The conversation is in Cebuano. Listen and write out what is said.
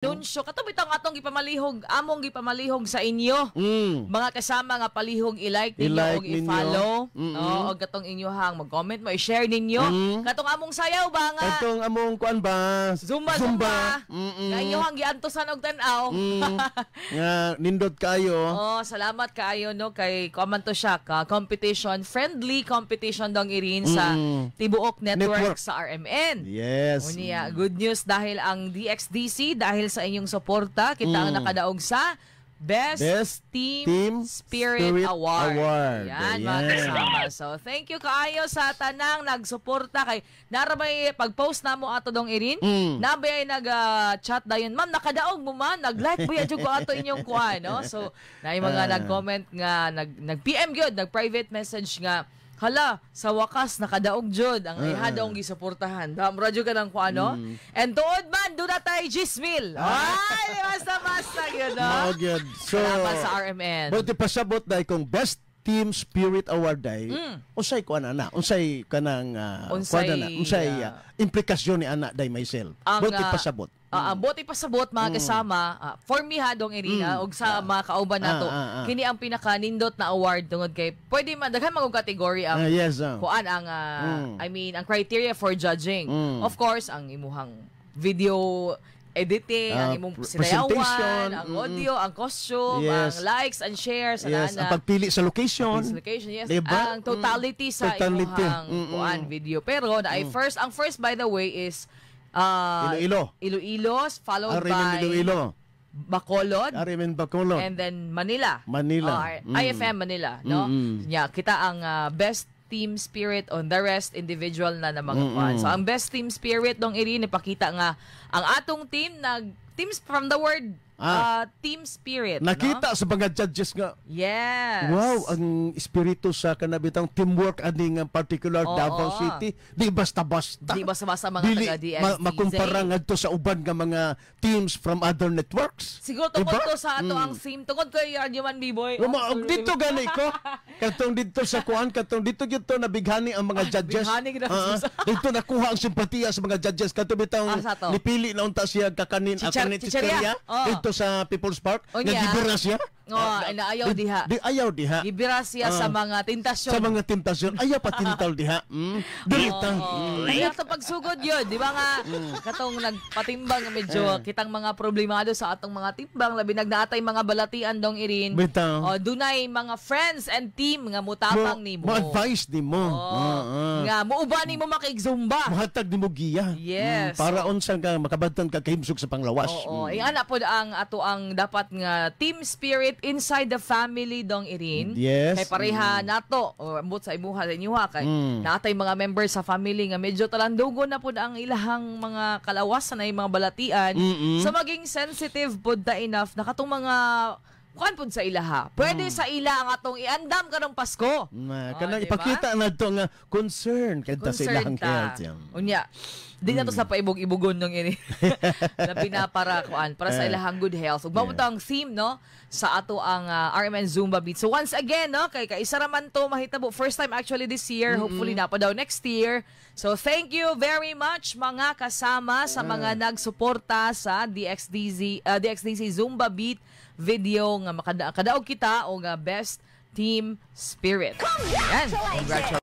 Anunsyo kato bitong atong gipamalihog, among gipamalihog sa inyo. Mga kasama nga palihog i-like ninyo I-like og ninyo. I-follow, no, og katong inyohang mag-comment mo, i-share ninyo. Katong among sayaw ba nga Katong among kuan ba? Zumba Zumba. Nga inyohang giantosan og tan-aw. Nga nindot kayo. Oh, salamat kaayo, no, kay kuan to siya ka competition, friendly competition, Dong Irene, sa tibuok network, Network. Sa RMN. Unya, good news dahil ang DXDC, dahil sa inyong suporta, kita ang nakadaog sa Best, Best Team, Team Spirit, Spirit Award. Award. Yan, mga Ayan. Kasama. So, thank you kaayo sa tanang nagsuporta kay narabay pag-post namo ato, Dong Irene. Nabay ay nag-chat dayon, "Ma'am, nakadaog mo man, nag-like ba jud ko ato inyong kuan," no? So, naay mga nag-comment nga nag PM gyud, nag-private message nga, "Hala, sa wakas nakadaog jud ang iha daw gisuportahan." Mura jud ka ng kuan, no? And tuod man duna tay Gismil. Ay, basta basta gyud, no? Mao gyud. So, Salamat sa RMN. Buti pasabot dai kung Best Team Spirit Award dai. Unsay kuan ana? Unsay kanang Unsay, kuan ana? Unsay implikasyon ni ana dai myself? Ang, Buti pasabot. Ang buti pasabot, mga kasama, for me ha, Dong Irina, ug sa mga kauban nato, kini ang pinakanindot na award tungod kay pwede man daghan mga category ang kuan ang I mean, ang criteria for judging. Of course, ang imuhang video editing, ang imong sinayawan, presentation, ang audio, ang costume, ang likes and shares, Ang pagpili sa location. Sa location, yes. Diba? Ang totality sa Totality. imuhang kuan video. Pero na first, ang first, by the way, is Iloilo. Iloilo, followed RMN by Iloilo. Bacolod, RMN Bacolod. And then Manila. Manila. Oh, IFM Manila, no? Yeah, kita ang Best Team Spirit on the rest individual na mga kuan. So ang Best Team Spirit, Dong Irene, ipakita nga ang atong team nag teams from the word team spirit, no? Nakita sa mga judges nga wow, ang espiritu sa kanabitang teamwork ani nga particular Davao City, di basta-basta. Di basta-basta mga Dili taga DXDZ. Makumpara ngadto sa uban nga mga teams from other networks. Siguro tungkol Diba? to sa ato ang theme. Tungkol kay Radyoman B-Boy. Luma, og dito gani ko. Katong dito sa kuan, katong dito gyud to nabighani ang mga judges. Bighani gyud ang Dito nakuha ang simpatiya sa mga judges kato bitang Ah, sa to? nipili na unta siya kakanin kanin chicherya. Chicheria dito sa People's Park. Unya. Nga gibira siya. Oh, ay naayaw diha. Di ayaw diha. Gibira siya sa mga tentasyon. Sa mga tentasyon, ayaw patintal diha. Dirita. Kaya sa pagsugod yun, di ba nga, katong nagpatimbang medyo kitang mga problemado sa atong mga timbang, labi nagnaatay mga balatian, Dong Irin. Bitaw. Oh, dunay mga friends and team nga mutapang nimo. Mo advice nimo. Oh, nga muuban nimo makig-zumba. Muhatag nimo giya. Para unsa ka makabantang ka kahimsog sa panglawas. Oo, mm. Ana pod ang ato ang dapat nga team spirit inside the family, Dong Irin. Kay pareha nato o ambot sa imuha, sa inyuha, kay naatay mga members sa family nga medyo talandugon na pod ang ilahang mga kalawasan ay mga balatian. So maging sensitive pod ta enough na katong mga kuan pod sa ilaha. Pwede sa ila ang atong iandam karong Pasko. Na, Oh, kanang di ba? ipakita na to nga concern kay ta sa Concerned ilahang ta. health. Yan. Unya, di na to sa paibog-ibogon ng ini. Labi na para kuan, para sa ilahang good health. Ug mao ang theme, no, sa ato ang RMN Zumba Beat. So once again, no, kay kaisa ra man to mahitabo, first time actually this year, hopefully na pa daw next year. So thank you very much, mga kasama, sa mga nagsuporta sa DXDZ DXDC Zumba Beat video nga makadaog kita o nga Best Team Spirit. Yan. Congratulations.